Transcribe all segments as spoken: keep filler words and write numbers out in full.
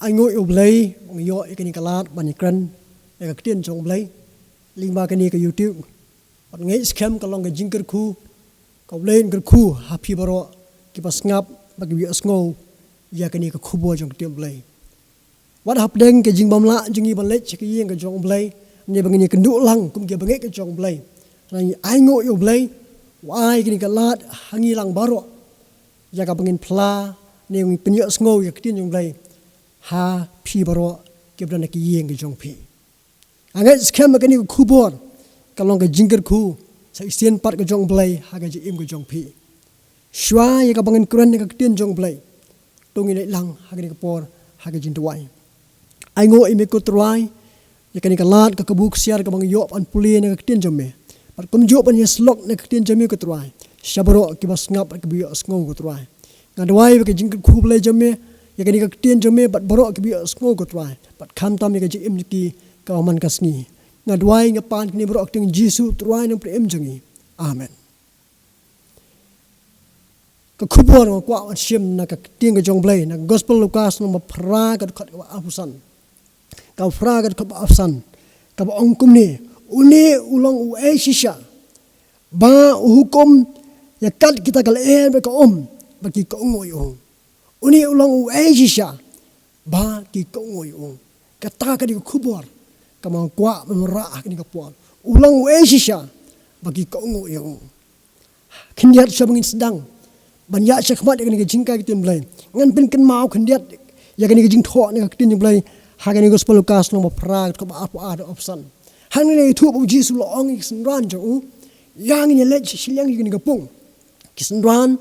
Ai nguh ïa u Blei, ba nga ïoh ïa kane ka lad ban ïakren ïa ka ktien jong u Blei lyngba kane ka YouTube. Bad nga ngeit skhem ka long ka jingkyrkhu, ka U Blei un kyrkhu ha phi baroh kiba sngap bad kiba ïohsngew ïa kane ka khubor jong ka ktien u Blei. Wat hapdeng ka jingbymlah jong ngi ban leit sha ka ïing ka jong u Blei, ne ba ngin ïakynduh lang kum ki bangeit ka jong u Blei, hynrei ngi ai nguh ïa u Blei, u ai kane ka lad ha ngi lang baroh, ïa kaba ngin phla ne ngin pynïohsngew ïa ka ktien jong u Blei ha phi baroh kiba don ha ka ïing ka jong phi. Nga ngeit skhem ba kane ka khubor ka long ka jingkyrkhu sa shisien pat ka jong u Blei ha ka jingim ka jong phi. Shuwa ïa kaba ngin kren ïa ka ktien jong u Blei, to ngin leit lang ha kane ka por ha ka jingduwai. Ai nguh ïa me ko Trai ïa kane ka lad, ka kabu ksiar kaba nga ïoh ban pule na ka ktien jong me, bad kumjuh ban ïasyllok na ka ktien jong me ko Trai, sha baroh kiba sngap bad kiba ïohsngew ko Trai. Nga duwai ba ka jingkyrkhu Blei jong me ïa kane ka ktien jong me bad baroh kiba ïohsngew ko Trai, bad khamtam ïa ka jingim jong ki kaba man ka sngi. Nga duwai, nga pan kine baroh ha ka kyrteng Jisu Trai Nongpynim jong ngi. Amen. Ka khubor nga kwah ban shim na ka ktien ka jong u Blei, na ka Gospel Lukas lynnong ba phra, ka dkhot kaba arphew san. Kaba phra, ka dkhot ba arphew san, kaba ong kumne: Une u long uei shisha ba u hukum ïa kat kita ki lyer bad ka um, ba ki kohnguh ïa u? Une u long uei shisha ba ki kohnguh ïa u? Kata ka dei ka khubor kaba nga kwah ban wanrah ha kane ka por. U long uei shisha ba ki kohnguh ïa u? Khyndiat shuwa ba ngin sdang ban ïaid shakhmat ïa kane ka jinghikai ka ktien Blei, ngan pynkynmaw khyndiat ïa kane ka jingthoh na ka ktien jong u Blei ha kane ka Gospel Lukas lynnong ba phra, ka dkhot ba arphew ar, arphew san. Hangne la ïathuh ba u Jisu u la ong ïa ki synran jong u, ïa ngin ïaleit sha shiliang ïa kane ka pung. Ki synran,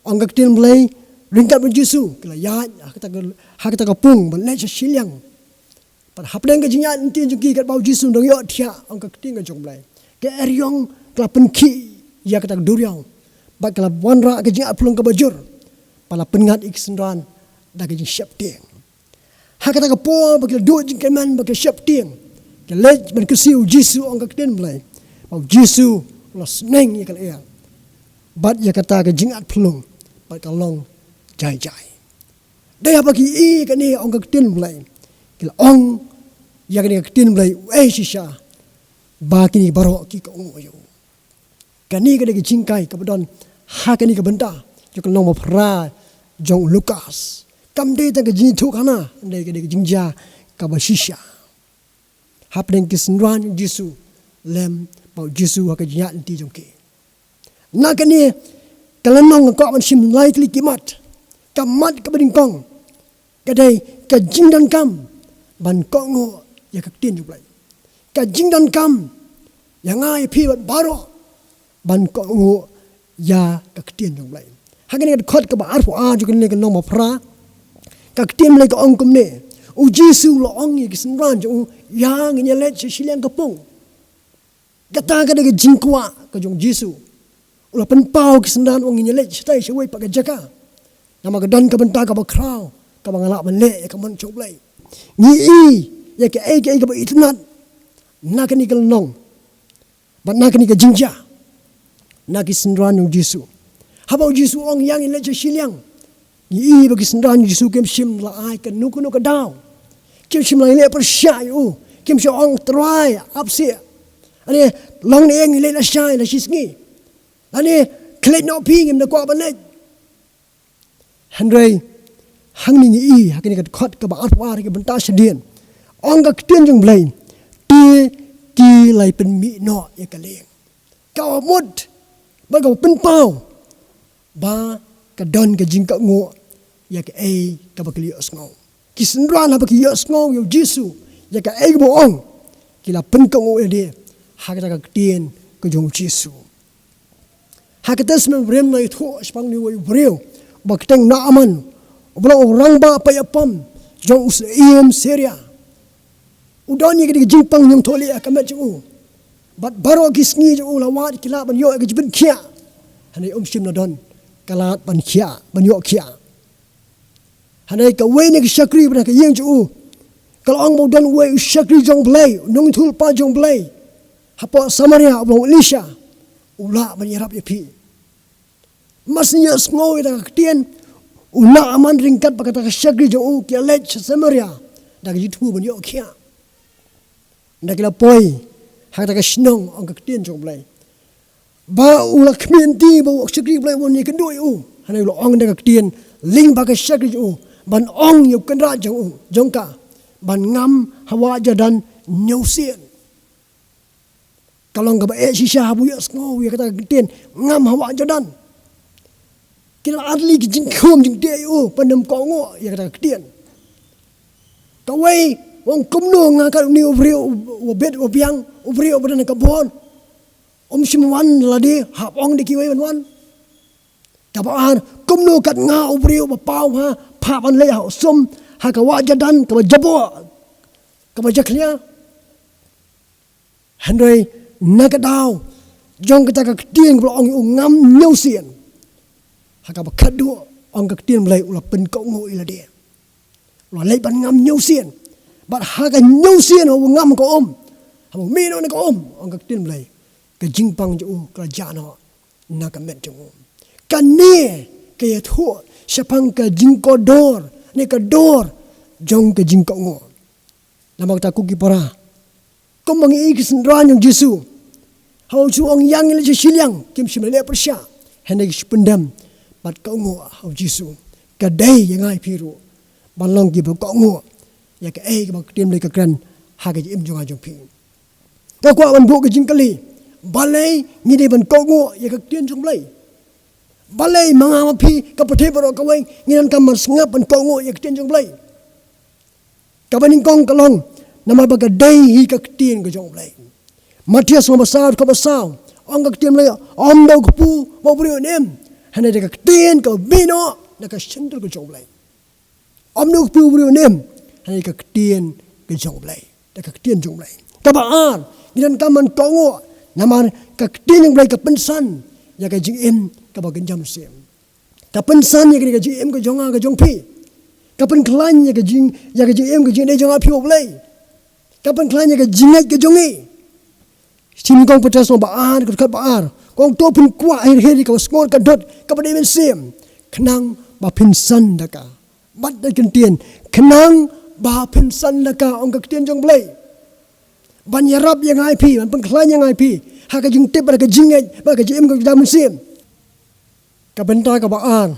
ong ka ktien Blei, ryngkat bad u Jisu ki la ïaid ha kata ka, ha kata ka pung ban leit sha shiliang. Bad hapdeng ka jingïaid lynti jong ki, katba u Jisu u dang ïohthiah, ong ka ktien ka jong u Blei, ka eriong ka la pynkhih ïa kata ka duriaw, bad ka la wanrah ka jingïaid phyllung kaba jur, bad la pynngat ïa ki synran da ka jingsheptieng. Ha kata ka por ba ki la duh jingkyrmen bad ki la sheptieng, ki la leit ban kyrsiew ïa u Jisu, ong ka ktien Blei, ba u Jisu u la sneng ïa ka lyer bad ïa kata ka jingïaid phyllung, bad ka long jai jai. Dei haba ki ïohi ïa kane, ong ka ktien Blei, ki la ong ïa kane ka ktien Blei, uei shisha ba kine baroh ki kohnguh ïa u? Kane ka dei ka jinghikai kaba don ha kane ka bynta jong ka lynnong ba phra jong u Lukas. Kam dei tang ka jingïathuhkhana, hynrei ka dei ka jingjia kaba shisha hapdeng ki synran jong u Jisu, lem bad u Jisu ha ka jingïaid lynti jong ki. Na kane ka lynnong nga kwah ban shim lai tylli ki mat. Ka mat kaba nyngkong ka dei ka jingdonkam ban kohnguh ïa ka ktien jong u Blei. Ka jingdonkam ïa nga, ïa phi bad baroh ban kohnguh ïa ka ktien jong u Blei. Ha kane ka dkhot kaba arphew ar jong kane ka lynnong ba phra, ka ktien Blei ka ong kumne: U Jisu u la ong ïa ki synran jong u, ïa ngin ïaleit sha shiliang ka pung. Kata ka dei ka jingkwah ka jong u Jisu. U la pynpaw ïa ki synran, u ong, ngin ïaleit shatai shawei pat ka jaka, namar ka don ka bynta kaba khraw kaba nga lah ban leh ïa ka mon jong u Blei. Ngi ïohi ïa kaei kaei kaba itynnad na kane ka lynnong bad na kane ka jingjia na ki synran jong u Jisu. Haba u Jisu u ong, ïa ngin leit sha shiliang, ngi ïohi ba ki synran jong u Jisu kim shym la ai kano kano ka daw. Kim shym la ïaleh pyrshah ïa u. Kim shym ong, Trai, ap seh, lane, long ne ïa ngin leit lashai la shisngi, lane, khlem noh phi, ngim da kwah ban leit. Hynrei hangne ngi ïohi ha kane ka dkhot kaba arphew ar, ka bynta shadien, ong ka ktien jong u Blei, te ki la pynmih noh ïa ka lieng. Kaba mut bad kaba pynpaw ba ka don ka jingkohnguh ïa kaei kaba ki la ïohsngew. Ki synran, haba ki ïohsngew ïa u Jisu, ïa kaei kaba u ong, ki la pynkohnguh ïa lade ha kata ka ktien ka jong u Jisu. Ha ka Testament Barim la ïathuh shaphang uwei u briew uba kyrteng Naaman, uba long u rangbah paidbah jong u syiem Syria. U don ïa ka jingpang ñiangthohlieh ha ka met jong u. Bad baroh ki sngi jong u la wad ki lah ban ïoh ïa ka jingpynkhiah, hynrei um shym la don ka lad ban khiah, ban ïoh khiah. Hynrei kawei na ki shakri ba na ka ïing jong u, ka la ong ba u don uwei u shakri jong u Blei, u nongïathuhlypa jong u Blei hapoh Samaria, uba long u Elisha, u lah ban ïarap ïa phi. Mar shu ïohsngew ïa ka ktien, U Naaman ryngkat bad kata ka shakri jong u ki la leit sha Samaria da ka jingthmu ban ïoh khiah. Ynda ki la poi ha kata ka shnong, ong ka ktien jong U Blei, ba u la khmih lynti ba u shakri U Blei un ïakynduh ïa u. Hynrei u la ong da ka ktien lyngba ka shakri jong u ban ong ïa u kynrad jong u, jong ka, ban ngam ha wah Jordan hynñiew sien. Ka long kaba eh shisha haba u ïohsngew ïa kata ka ktien ngam ha wah Jordan. Ki la ar tylli ki jingkhum jingteh ïa u ban ym kohnguh ïa kata ka ktien. Kawei u ong, kumno nga kat une u briew uba bit uba biang, u briew uba don ha ka bor, um shym wan lade hap ong da kiwei ban wan. Kaba ar, kumno kat nga u briew uba paw ha, phah ban leit ha u sum ha ka wah Jordan kaba jaboh, kaba jakhlia? Hynrei na ka daw jong kata ka ktien kaba la ong ïa u ngam hynñiew sien, ha kaba khatduh, ong ka ktien Blei, u la pynkohnguh ïa lade. U la leit ban ngam hynñiew sien. Bad ha ka hynñiew sien haba u ngam ha ka um, haba u mih noh na ka um, ong ka ktien Blei, ka jingpang jong u ka la jah noh na ka met jong u. Kane ka ïathuh shaphang ka jingkordor ne ka dor jong ka jingkohnguh. Namar kata ko ki para, kumba ngi ïohi ki synran jong U Jisu, haba U Jisu u ong, ïa ngi leit sha shiliang, kim shym leh pyrshah, hynrei ki shu pyndem bad kohnguh ha U Jisu. Ka dei ïa nga ïa phi ruh ban long kiba kohnguh ïa kaei kaba ka ktien Blei ka kren ha ka jingim jong nga jong phi. Nga kwah ban buh ka jingkylli, balei ngi dei ban kohnguh ïa ka ktien jong Blei? Balei ma nga ma phi, ka pyrthei baroh kawei, ngi donkam ban sngap ban kohnguh ïa ka ktien jong Blei? Kaba nyngkong ka long namar ba ka dei hi ka ktien ka jong Blei. Mathaios lynnong ba saw, dkhot ba saw, ong ka ktien Blei, ym da u kpu ba u briew un im, hynrei da ka ktien kaba mih noh na ka shyntur ka jong Blei. Ym da u kpu u briew un im, hynrei ka ktien ka jong Blei, da ka ktien jong Blei. Kaba ar, ngi donkam ban kohnguh namar ka ktien jong Blei ka pynsan ïa ka jingim kaba kynja mynsiem. Ka pynsan ïa ka jingim ka jong nga ka jong phi. Ka pynkhlaiñ ïa ka jing, ïa ka jingim ka jingdei jong nga phi bad U Blei. Ka pynkhlaiñ ïa ka jingngeit ka jong ngi. Shi Nyngkong Petros lynnong ba ar, dkhot ba ar, ka ong, to phin kwah her her ïa kaba sngewtynnad, kaba dei mynsiem, khnang ba phin san da ka. Bad da ka ktien khnang ba phin san da ka, ong ka ktien jong Blei, ban ïarap ïa nga ïa phi, ban pynkhlaiñ ïa nga ïa phi ha ka jingtip bad ha ka jingngeit bad ka jingim ka jingdei mynsiem. Ka bynta kaba ar,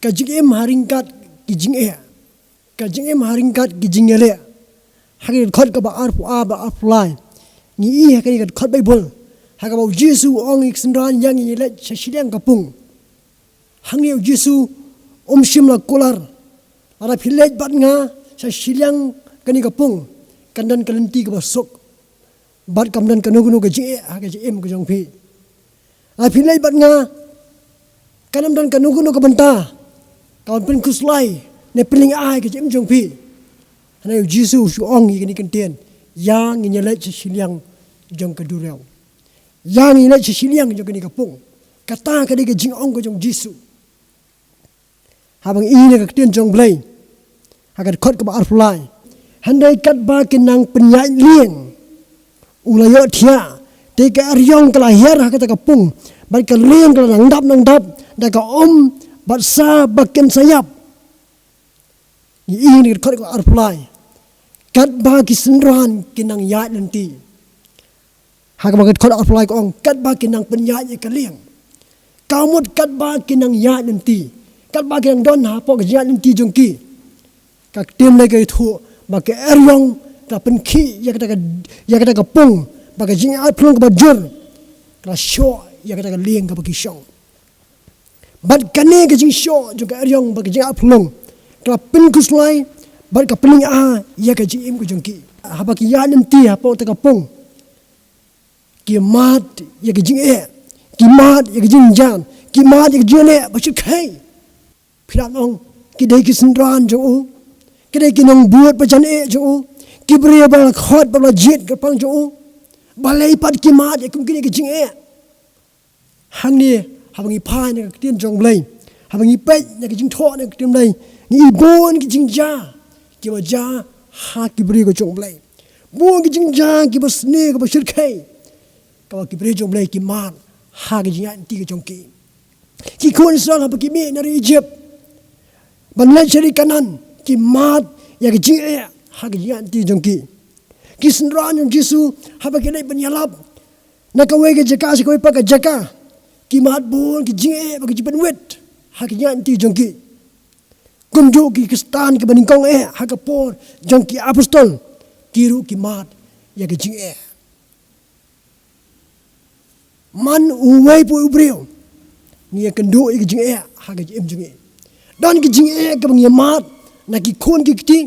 ka jingim ha ryngkat ki jingeh, ka jingim ha ryngkat ki jingïaleh. Ha kane ka dkhot kaba arphew ar bad arphew lai, ngi ïohi ha kane ka dkhot Baibl, ha kaba U Jisu u ong ïa ki synran, ïa ngin ïaleit sha shiliang ka pung. Hangne U Jisu um shym la kular, lada phi leit bad nga sha shiliang kane ka pung, kan don ka lynti kaba suk, bad kam don kano kano ka jingeh ha ka jingim ka jong phi. Lada phi leit bad nga, kan ym don kano kano ka bynta kaban pynkhuslai ne pynlyngngoh ïa ka jingim jong phi. Hynrei U Jisu u shu ong ïa kane ka ktien, ïa ngin ïaleit sha shiliang jong ka duriaw, ïa ngin ïaleit sha shiliang jong kane ka pung. Kata ka dei ka jingong ka jong U Jisu. Haba ngi ïohi na ka ktien jong U Blei ha ka dkhot kaba arphew lai, hynrei katba ki nang pynïaid lieng, u la ïohthiah, te ka eriong ka la hiar ha kata ka pung, bad ka lieng ka la nang dap nang dap da ka um bad sa ba kin sa ïap. Ngi ïohi na ka dkhot kaba arphew lai, katba ki synran ki nang ïaid lynti. Ha kaba ka dkhot arphew lai ka ong, katba ki nang pynïaid ïa ka lieng. Ka mut katba ki nang ïaid lynti, katba ki nang don hapoh ka jingïaid lynti jong ki, ka ktien Blei ka ïathuh ba ka eriong ka la pynkhih ïa kata ka, ïa kata ka pung, ba ka jingïaid phyllung kaba jur ka la shoh ïa kata ka lieng kaba ki shong. Bad kane ka jingshoh jong ka eriong bad ka jingïaid phyllung ka la pynkhuslai bad ka pynlyngngoh ïa ka jingim ka jong ki. Haba ki ïaid lynti hapoh kata ka pung, ki mad ïa ka jingeh, ki mad ïa ka jingjia, ki mad ïa ka jingeh ba shyrkhei. Phi lah ban ong, ki dei ki synran jong u, ki dei ki nongbud ba jan eh jong u, ki briew ba la khot ba la jied kyrpang jong u. Balei pat ki mad ïa kum kine ki jingeh? Hangne, haba ngi phai na ka ktien jong U Blei, haba ngi peit na ka jingthoh na ka ktien Blei, ngi i bun ki jingjia kiba jia ha ki briew ka jong U Blei. Bun ki jingjia kiba sniew, kiba shyrkhei, kaba ki briew jong U Blei ki mad ha ka jingïaid lynti ka jong ki. Ki khun Israel haba ki mih na ri Ijipt, Ban leit sha ri Kanaan, ki mad ïa ka jingeh ha ka jingïaid lynti jong ki. Ki synran jong Jisu, haba ki leit ban ïalap na kawei ka jaka sha kawei pat ka jaka, ki mad bun ka jingeh bad ka jingpynwit ha ka jingïaid lynti jong ki. Kumjuh ki Khristan kiba nyngkong eh ha ka por jong ki apostol, ki ruh ki mad ïa ka jingeh. Man uwei pa uwei u briew, ngi ïakynduh ïa ka jingeh ha ka jingim jong ngi. Don ka jingeh kaba ngi mad na ki khun ki kti.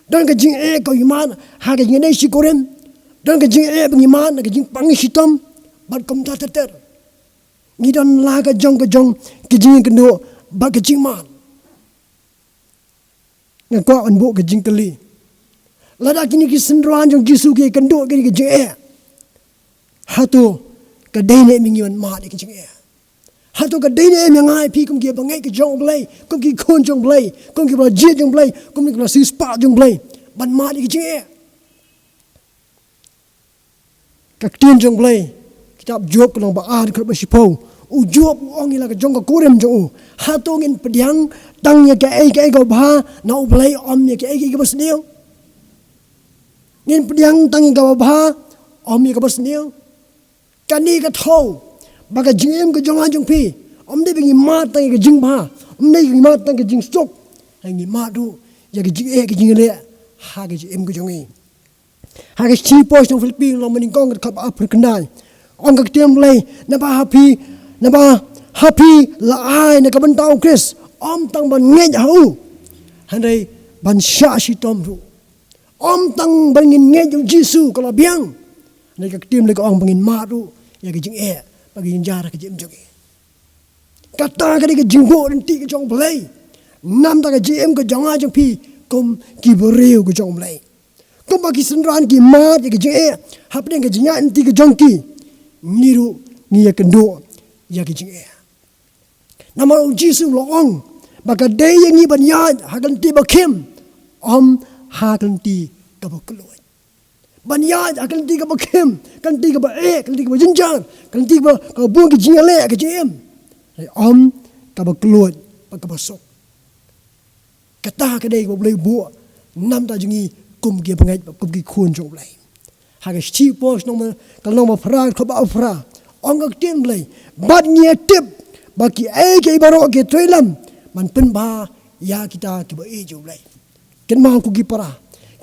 Don ka jingeh kaba ngi mad ha ka jingïadei shi kurim. Don ka jingeh ba ngi mad na ka jingpang shitom bad kumta ter ter. Ngi don la ka jong ka jong ka jingïakynduh bad ka jingmad. Nga kwah ban buh ka jingkylli. Lada kine ki synran jong Jisu ki ïakynduh kine ki jingeh, hato ka dei ne em ïa ngi ban mad ïa ki jingeh? Hato ka dei ne em ïa nga ïa phi kum ki bangeit ka jong U Blei, kum ki khun jong U Blei, kum kiba la jied jong U Blei, kum kiba la siewspah jong U Blei, ban mad ïa ki jingeh? Ka ktien jong U Blei, kitab Job ka lynnong ba ar, dkhot ba shiphew. U Job u ong ïa la ka jong ka kurim jong u, hato ngin pdiang tang ïa kaei kaei kaba bha na U Blei, ym ïa kaei kaei kaba sniew? Ngin pdiang tang ïa kaba bha, ym ïa kaba sniew? Kane ka thew ba ka jingim ka jong nga jong phi, ym dei ba ngi mad tang ïa ka jingbha, ym dei ba ngi mad tang ïa ka jingsuk, hynrei ngi mad ruh ïa ka jingeh ka jingïaleh ha ka jingim ka jong ngi. Ha ka shithi Paul sha ki nong Philippi, lynnong ba nyngkong, dkhot ba arphew khyndai, ong ka ktien Blei, naba ha phi, naba ha phi la ai na ka bynta U Khrist, ym tang ban ngeit ha u, hynrei ban shah shitom ruh. Ym tang ban ngin ngeit ïa U Jisu ka la biang, hynrei ka ktien Blei ka ong ba ngin mad ruh ïa ka jingeh bad ka jingjia ha ka jingim jong ngi. Kata ka dei ka jingbuh lynti ka jong U Blei. Namar ka jingim ka jong nga jong phi kum ki briew ka jong U Blei, kumba ki synran ki mad ïa ka jingeh hapdeng ka jingïaid lynti ka jong ki, ngi ruh ngi ïakynduh ïa ka jingeh. Namar U Jisu u la ong ba ka dei ïa ngi ban ïaid ha ka lynti ba khim, ym ha ka lynti kaba kylluid. Ban ïaid ha ka lynti kaba khim, ka lynti kaba eh, ka lynti kaba jynjar, ka lynti kaba, kaba bun ka jingïaleh ka jingim, ym kaba kylluid bad kaba suk. Kata ka dei kaba U Blei u buh na ka bynta jong ngi kum ki bangeit bad kum ki khun jong U Blei. Ha ka shithi Paul sha ki nong, ka lynnong ba phra, dkhot ba arphew phra, ong ka ktien Blei, bad ngi ïatip ba kiei kiei baroh ki trei lam ban pynbha ïa kita kiba ïeit ïa U Blei. Kynmaw ko ki para,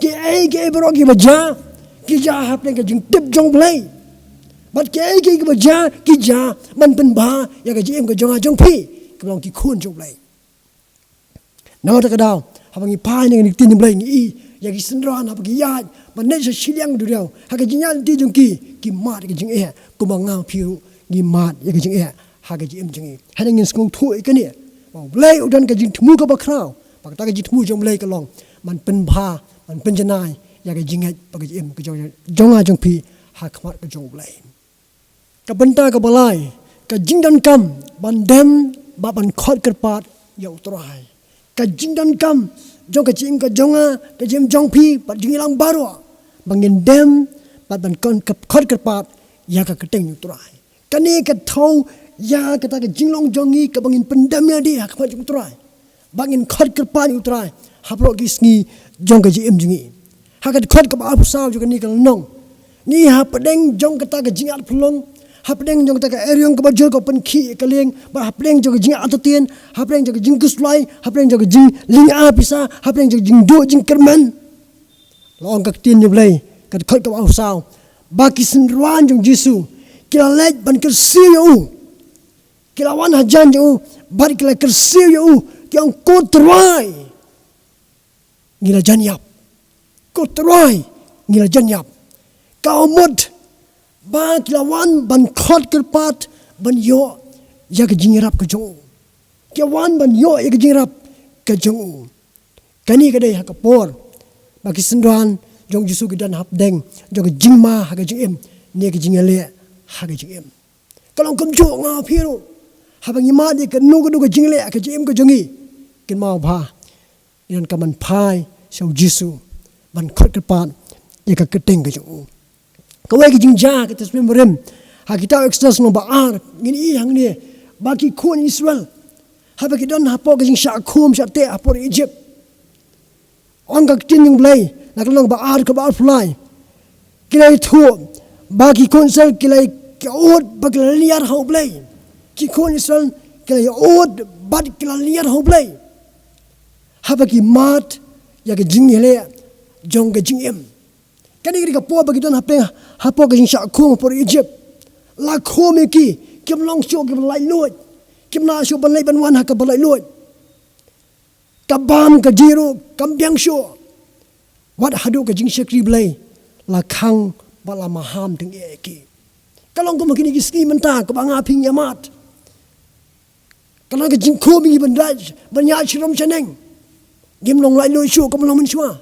kiei kiei baroh kiba jia, ki jia hapdeng ka jingtip jong U Blei. Bad kiei kiei kiba jia, ki jia ban pynbha ïa ka jingim ka jong nga jong phi, kiba long ki khun jong U Blei. Namar kata ka daw, haba ngi phai na kane ka ktien jong U Blei, ngi i ïa ki synran haba ki ïaid ban leit sha shiliang duriaw, ha ka jingïaid lynti jong ki, ki mad ïa ka jingeh, kumba nga phi ruh ngi mad ïa ka jingeh ha ka jingim jong ngi. Hynrei ngin sngewthuh ïa kane, ba U Blei u don ka jingthmu kaba khraw, ba kata ka jingthmu jong U Blei ka long ban pynbha, ban pynjanai ïa ka jingngeit bad ka jingim ka jong, jong nga jong phi ha khmat ka jong U Blei. Ka bynta kaba lai, ka jingdonkam ban dem bad ban khot kyrpad ïa U Trai. Ka jingdonkam jong ka jingim ka jong nga, ka jingim jong phi bad jingïalang baroh, ba ngin dem bad ban khot, khot kyrpad ïa ka kyrteng U Trai. Kane ka thew ïa kata ka jinglong jong ngi kaba ngin pyndem ïalade ha khmat jong U Trai, ba ngin khot kyrpad ïa U Trai ha baroh ki sngi jong ka jingim jong ngi. Ha ka dkhot kaba arphew saw jong kane ka lynnong, ngi hapdeng jong kata ka jingïaid pynlong, hapdeng jong kata ka eriong kaba jur kaba pynkhih ïa ka lieng, bad hapdeng jong ka jingïaid entertain, hapdeng jong ka jingkhuslai, hapdeng jong ka jinglynga pisa, hapdeng jong ka jingduh jingkyrmen. La ong ka ktien U Blei, ka dkhot kaba arphew saw, ba ki synran jong U Jisu ki la leit ban kyrsiew ïa u. Ki la wan hajan jong u bad ki la kyrsiew ïa u, ki ong, "Ko Trai, ngi la jan ïap. Ko Trai, ngi la jan ïap." Ka mut ba ki la wan ban khot kyrpad ban ïoh ïa ka jingïarap ka jong u. Ki wan ban ïoh ïa ka jingïarap ka jong u. Kane ka dei ha ka por ba ki synran jong U Jisu ki don hapdeng jong ka jingma ha ka jingim ne ka jingïaleh ha ka jingim. Ka long kumjuh nga phi ruh, haba ngi mad ïa kano kano ka jingïaleh ha ka jingim ka jong ngi, kynmaw ba ngi donkam ban phai sha U Jisu ban khot kyrpad ïa ka kyrteng ka jong u. Kawei ka jingjia ha ka Testament Barim, ha kitab Exodus lynnong ba ar, ngin i hangne ba ki khun Israel Haba ki don hapoh ka jingshah khum shah teh hapoh Egypt, ong ka ktien jong U Blei na ka lynnong ba ar, ka ba arphew lai, ki la ïathuh ba ki khun Israel ki la ïa ud bad ki la lynñiar ha U Blei. Ki khun Israel ki la ïa ud bad ki la lynñiar ha U Blei haba ki mad ïa ka jingïaleh jong ka jingim. Kane ka dei ka por ba ki don hapdeng, hapoh ka jingshah khum hapoh Egypt. La khum ïa ki, kim long shuh kiba laitluid, kim lah shuh ban leit ban wan ha kaba laitluid. Ka bam ka jhieh ruh kam biang shuh. Wat haduh ka jingshakri Blei la khang bad la maham tyngeh ïa ki. Ka long kum ha kine ki sngi mynta kaba nga phi ngi ïa mad. Ka long ka jingkhum ïa ngi ban ïaid, ban ïaid sharum shaneng. Ngim long laitluid shuh kumba long mynshuwa.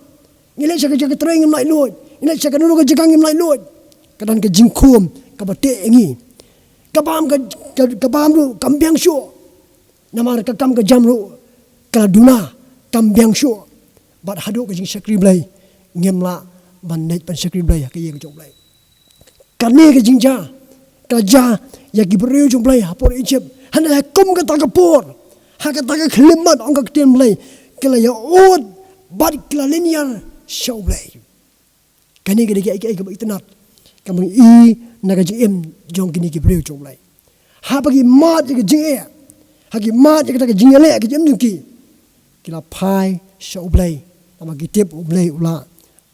Ngi leit sha ka jaka trei ngim laitluid, ngi leit sha kano kano ka jaka ngim laitluid. Ka don ka jingkhum kaba teh ïa ngi. Ka bam ka, ka, ka bam ruh kam biang shuh. Namar ka kam ka jam ruh ka la duna, kam biang shuh. Bad haduh ka jingshakri Blei ngim lah ban leit ban shakri Blei ha ka ïing jong U Blei. Kane ka jingjia ka jia ïa ki briew jong U Blei hapoh Egypt. Hynrei ha kum kata ka por, ha kata ka khyllipmat, ong ka ktien Blei, ki la ïa ud bad ki la lynñiar sha U Blei. Kane ka dei kaei kaei kaba itynnad kaba ngi i na ka jingim jong kine ki briew jong U Blei. Haba ki mad ïa ka jingeh, ha ki mad ïa kata ka jingïaleh ka jingim jong ki, ki la phai sha U Blei. Namar ki tip U Blei u lah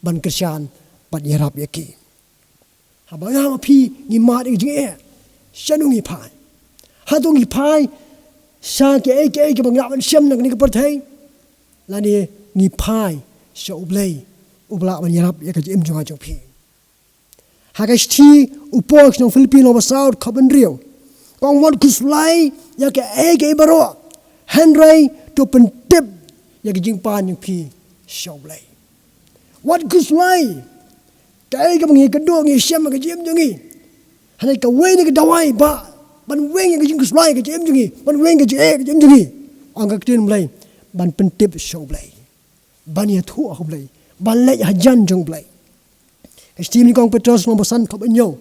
ban kyrshan bad ïarap ïa ki. Haba nga ma phi ngi mad ïa ka jingeh, shano ngi phai? Hato ngi phai sha kiei kiei kiba ngi lah ban shem na kane ka pyrthei, lane ngi phai sha U Blei uba lah ban ïarap ïa ka jingim jong nga jong phi? Ha ka shithi u Paul sha ki nong Philippi lynnong ba saw dkhot ba hynriew, ka ong, wat khuslai ïa kaei kaei baroh, hynrei to pyntip ïa ka jingpan jong phi sha U Blei. Wat khuslai kaei kaba ngi kynduh ngi shem ha ka jingim jong ngi. Hynrei kawei na ka dawai ba ban weng ïa ka jingkhuslai ka jingim jong ngi, ban weng ka jingeh ka jingim jong ngi, ong ka ktien Blei, ban pyntip sha U Blei, ban ïathuh ha U Blei, ban leit hajan jong U Blei. Ka shithi mynnyngkong Petros lynnong ba san dkhot ba hynñiew,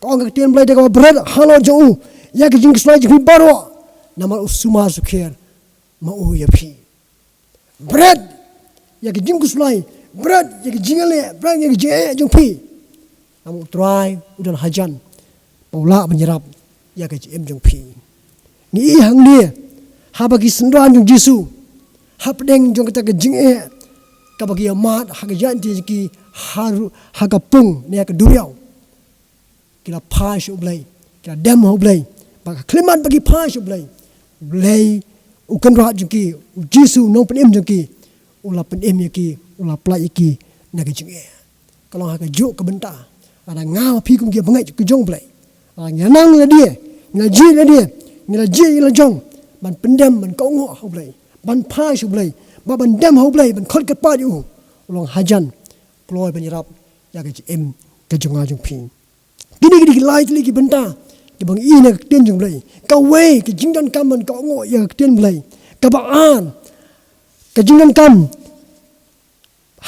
ka ong ka ktien Blei, te kaba bret halor jong u ïa ka jingkhuslai jong phi baroh, namar u sumar sukher ma u ïa phi. Bret ïa ka jingkhuslai, bret ïa ka jingïaleh, bret ïa ka jingeh jong phi. Namar U Trai u don hajan ba u lah ban ïarap ïa ka jingim jong phi. Ngi i hangne, haba ki synran jong U Jisu hapdeng jong kata ka jingeh kaba ki ïa mad ha ka jingïaid lynti jong ki ha ru-, ha ka pung ne ha ka duriaw, ki la phai sha U Blei, ki la dem ha U Blei. Bad ha ka khyllipmat ba ki phai sha U Blei, U Blei u Kynrad jong ki, U Jisu u Nongpynim jong ki, u la pynim ïa ki, u la pynlait ïa ki na ka jingeh. Ka long ha kajuh ka bynta, lada nga ma phi kum ki bangeit jong U Blei, lada ngi la nang lade, ngi la jied lade, ngi la jied ïa la jong ban pyndem, ban kohnguh ha U Blei, ban phai sha U Blei, bad ban dem ha U Blei, ban khot kyrpad ïa u, u long hajan kloi ban ïarap ïa ka jingim ka jong nga jong phi. Kine ki dei ki lai tylli ki bynta kiba ngi i na ka ktien jong U Blei. Kawei, ka jingdonkam ban kohnguh ïa ka ktien U Blei. Kaba ar, ka jingdonkam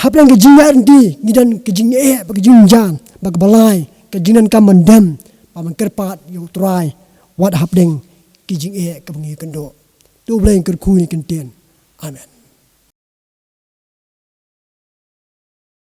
hapdeng ka jingïaid lynti ngi don ka jingeh bad ka jingjan, bad kaba lai, ka jingdonkam ban dem bad ban kyrpad ïa U Trai wat hapdeng ka jingeh kaba ngi kynduh. To U Blei un kyrkhu ïa kane ka ktien. Amen.